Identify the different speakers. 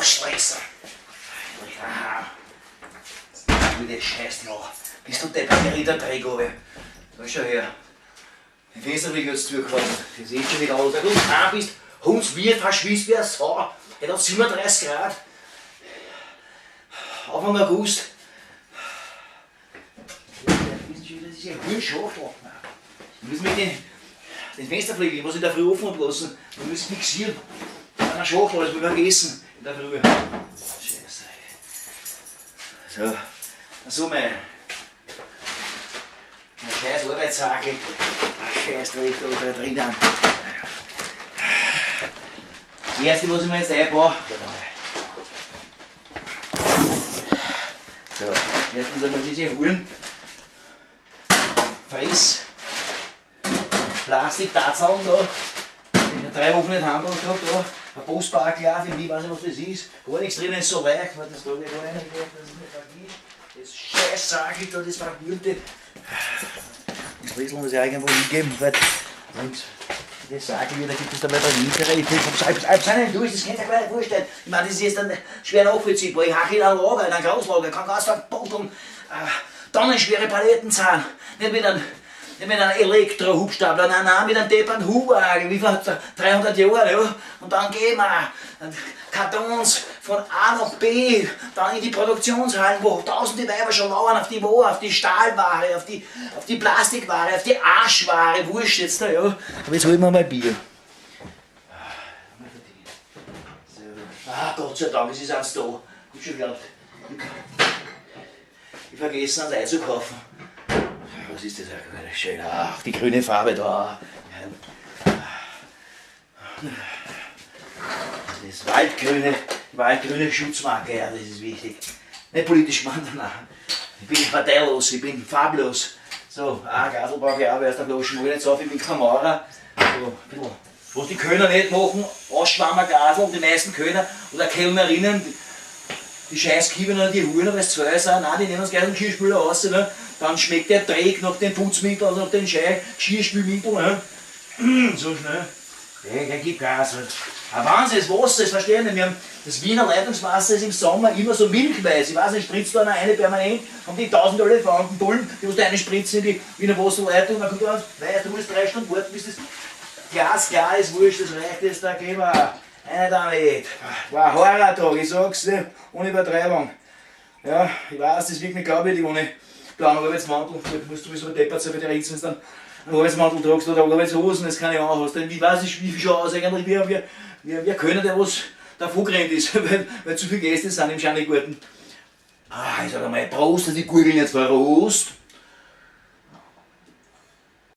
Speaker 1: Taschenmesser. Aha. Mit dem Scheiß noch. Bist du deppert, der Ritter Dreck, aber. Da schau her. Die Fensterfliege hat's zugelassen. Das sieht schon wieder aus. Wenn du da bist, Hundswirt, verschwitzt wie eine Sau. Er hat 37 Grad. Anfang August. Das ist ja ein Schachtel. Wir müssen mit den Fensterfliegel, was ich da früh offen hab lassen, wir müssen fixieren. In einer Schachtel, das wir vergessen in der Früh. Scheiße. So, so mein scheiß Arbeitshakel. Scheiß Dreck da drin. Das erste, was ich mir jetzt einbaue. So, erstens einmal diese Huren. Fress. Plastiktatzeln da. Ich habe 3 Wochen nicht handeln gehabt da. Ein Postbackel auch, für mich weiß ich, was das ist. Gar nichts drin, ist so weich, weil das da nicht rein, das ist nicht vergisst. Das scheiß Sackel da, das verwürte. Das Riesel muss ich auch irgendwo hingeben, weil links. Das Sackel wieder gibt es da bei der Winkerer. Ich hab's auch nicht durch, das könnt ihr euch gar nicht vorstellen. Ich meine, das ist jetzt dann schwer nachvollziehbar. Ich hacke in einem Lager, in einem Großlager, kann ganz Tag buddeln, tonnenschwere Paletten zahlen. Nicht mit einem Elektro-Hubstapler, nein, nein, mit einem depperten Hubwagen, wie vor 300 Jahren, ja. Und dann gehen wir Kartons von A nach B, dann in die Produktionshallen, wo tausende Weiber schon lauern auf die Ware, auf die Stahlware, auf die Plastikware, auf die Arschware, wurscht jetzt da, ja. Aber jetzt holen wir mal Bier. So. Ah, Gott sei Dank, es ist eins da. Ich schon geglaubt. Ich vergessen, eins einzukaufen. Was ist das eigentlich? Schön. Ach, die grüne Farbe da. Das ist waldgrüne Schutzmarke, ja, das ist wichtig. Nicht politisch gemeint, nein. Ich bin parteilos, ich bin farblos. So, Gasl brauche ich auch, weil erst der Flaschen nicht so, ich bin kein Maurer. So, ein bisschen. Was die Kölner nicht machen, Ausschwammer Gasl, die meisten Kölner oder Kellnerinnen, die scheiß Kieben oder die Huren, weil es zwei sind, nein, die nehmen uns gleich den Geschirrspüler raus, ne? Dann schmeckt der Dreck nach dem Putzmittel, also nach dem scheiß Geschirrspülmittel, ne? So schnell. Ja, gib Gas. Aber Wahnsinn, das Wasser, das verstehe ich nicht. Wir haben, das Wiener Leitungswasser ist im Sommer immer so milchweiß. Ich weiß nicht, spritzt da eine permanent, haben die 1000 Elefantenbullen, die musst du eine spritzen in die Wiener Wasserleitung, dann kommt da raus, weiß, du musst 3 Stunden warten, bis das Glas klar ist, wurscht, das reicht jetzt, da gehen wir. Einer damit. War ein Horror-Tag, ich sag's dir, ohne Übertreibung. Ja, ich weiß, das wirkt nicht glaubwürdig ohne blauen Arbeitsmantel. Du musst sowieso deppert sein für die Rings, wenn du dann einen Arbeitsmantel tragst oder Arbeitshosen, das kann ich auch hast. Denn wie weiß ich, wie viel schon aus eigentlich, wir können, der was davon gerannt ist, weil zu viele Gäste sind im Schanigarten. Ah, ich sag einmal, Prost, die Gurgeln jetzt, Prost.